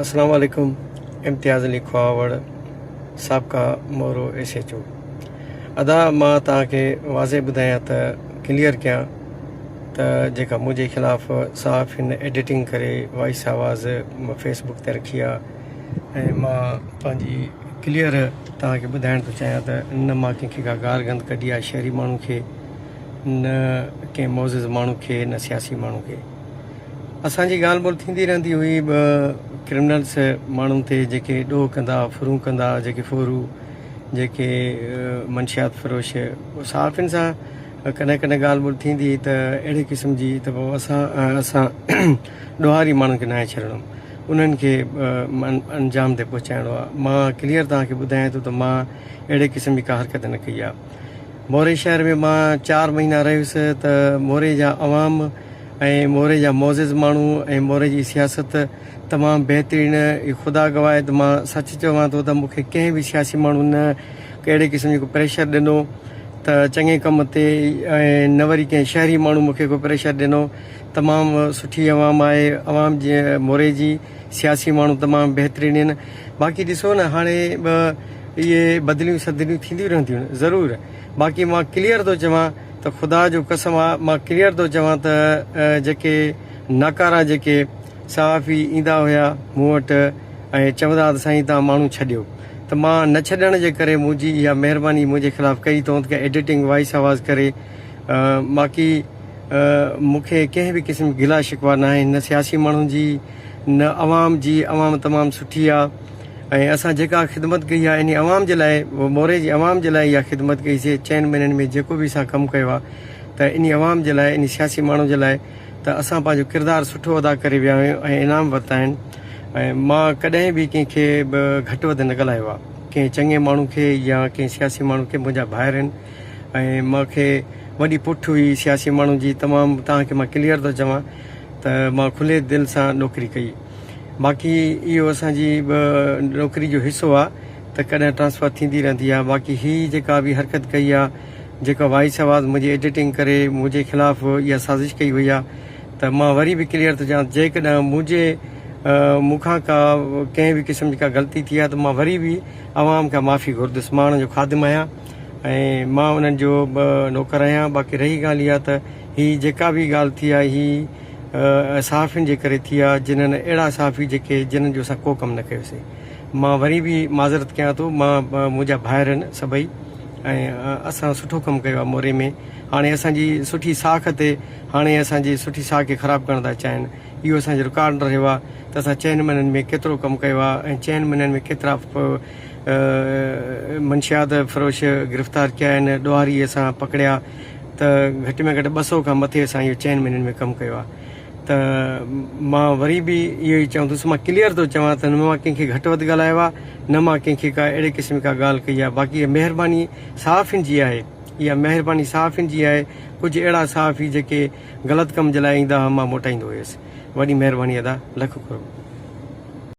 السلام عليڪم امتياز علي کهاوڙ سابقه مورو ايس ايچ او ادا مان توهان کي واضح ٻڌايان ته ڪليئر ڪيان ته جيڪا منهنجي خلاف صحافين ايڊيٽنگ ڪري وائس آواز فيس بڪ تي رکي آ ۽ مان پنهنجي ڪليئر توهان کي ٻڌائڻ ٿو چاهيان ته نه مان ڪنهن کي ڪا گار گند ڪڍي آ شهري ماڻهو کي نه ڪنهن معزز ماڻهو کي نه سياسي ماڻهو کي اسان جي ڳالهه ٻولهه ٿيندي رهندي هئي به ڪرمنلس ماڻهن تي جيڪي ڏوهه ڪندا ڦرون ڪندا جيڪي ڦورو جيڪي منشيات فروش صحافين سان ڪڏهن ڪڏهن ڳالهه ٻولهه ٿيندي هئي ته اهڙي قسم جي ته بابا اسان اسان ڏوهاري ماڻهن کي ناهي ڇڏڻو انهن کي انجام تي پهچائڻو آهي مان ڪليئر توهان کي ٻڌايان ٿو ته مان اهڙي قسم جي ڪا حرڪت نه ڪئي آهي موري شهر ۾ مان چار مهينا رهيس ته موري جا عوام ۽ موري جا معزز ماڻهو ۽ موري جي سياست تمام بهترين خدا گواهه ته مان سچ چوان ٿو ته مون کي ڪنهن به سياسي ماڻهو نه اهڙي قسم جو ڪو پريشر ڏنو ته چڱي ڪم تي ۽ نه وري ڪنهن شهري ماڻهو مون کي ڪو پريشر ڏنو تمام سٺي عوام آهي عوام جي موري جي سياسي ماڻهو تمام بهترين آهن باقي ڏسو نه هاڻي به اهي بدليون سدليون ٿينديون رهنديون ضرور باقي مان ڪليئر ٿو چوان ته خدا جو قسم آ مان ڪليئر ٿو چوان ته جيڪي ناڪارا جيڪي صحافي ايندا هيا مون وٽ ۽ چوندا ته سائين تان ماڻهو ڇڏيو ته مان نه ڇڏڻ جي ڪري منهنجي اها مهرباني منهنجي خلاف ڪئي اٿئون ته ايڊيٽنگ وائس آواز ڪري باقي مون کي ڪنهن به قسم جي گلا شڪوه ناهي نه سياسي ماڻهن جي نه عوام جي عوام تمام سٺي آ ۽ اسان جيڪا خدمت ڪئي آ انهي عوام جي لاء موري جي عوام جي لاء اها خدمت ڪئي سي چئن مهينن ۾ جيڪو به اسان ڪم ڪيو آ ته انهي عوام جي لاء انهي سياسي ماڻهن جي لاء ته اسان پنهنجو ڪردار سٺو ادا ڪري ويا آهيون ۽ انعام ورتا آهن ۽ مان ڪڏهن به ڪنهن کي به گهٽ وڌ نه ڳالهايو آ ڪنهن چڱي ماڻهو کي يا ڪنهن سياسي ماڻهو کي منهنجا ڀائر آهن ۽ مان کي وڏي پٺ هئي سياسي ماڻهن جي تمام توهان کي مان ڪليئر ٿو چوان ته مان کلي دل سان نوڪري ڪئي باقي اهو اسان جي به نوڪري جو حصو آ ته ڪڏهن ٽرانسفر ٿيندي رهندي آ باقي هي جيڪا به حرڪت ڪئي آ جيڪا وائس آواز منهنجي ايڊيٽنگ ڪري منهنجي خلاف اها سازش ڪئي وئي آ ته مان وري به ڪليئر ٿو چوان جيڪڏهن منهنجي مون کان ڪا ڪنهن به قسم جي ڪا غلطي ٿي آ ته مان وري به عوام کان معافي گهردس مان انهن جو خادم آهيان ۽ مان انهن جو به نوڪر آهيان باقي رهي ڳالهه اها ته هي جيڪا به ڳالهه ٿي آهي هي صحافين جي ڪري ٿي آهي جنھن اهڙا صحافي جيڪي جنھن جو اسان ڪو ڪم نه ڪيوسي مان وري به معذرت ڪيان ٿو مان منهنجا ڀائر آهن سڀئي ۽ اسان سٺو ڪم ڪيو آهي موري ۾ هاڻي اسان جي سٺي ساک تي هاڻي اسان جي سٺي ساک کي خراب ڪرڻ ٿا چاهين اهو اسان جو رڪارڊ رهيو آهي ته اسان چئن مهينن ۾ ڪيترو ڪم ڪيو آهي ۽ چئن مهينن ۾ ڪيترا منشيات فروش گرفتار ڪيا آهن ڏوهاري اسان پڪڙيا ته گهٽ ۾ گهٽ 200 کان مٿي اسان اهو چئن مهينن ۾ ڪم ڪيو آهي ته مان وري به اهو ئي چوندس مان ڪليئر ٿو چوان ته نه مان ڪنهن کي گهٽ وڌ ڳالهايو آهي نه مان ڪنهن کي ڪا اهڙي قسم ڪا ڳالهه ڪئي آهي باقي اها مهرباني صحافين جي آهي اها مهرباني صحافين جي آهي ڪجهه اهڙا صحافي جيڪي غلط ڪم جي لاء ايندا هئا مان موٽائيندو هيس وڏي مهرباني ادا لک قرب.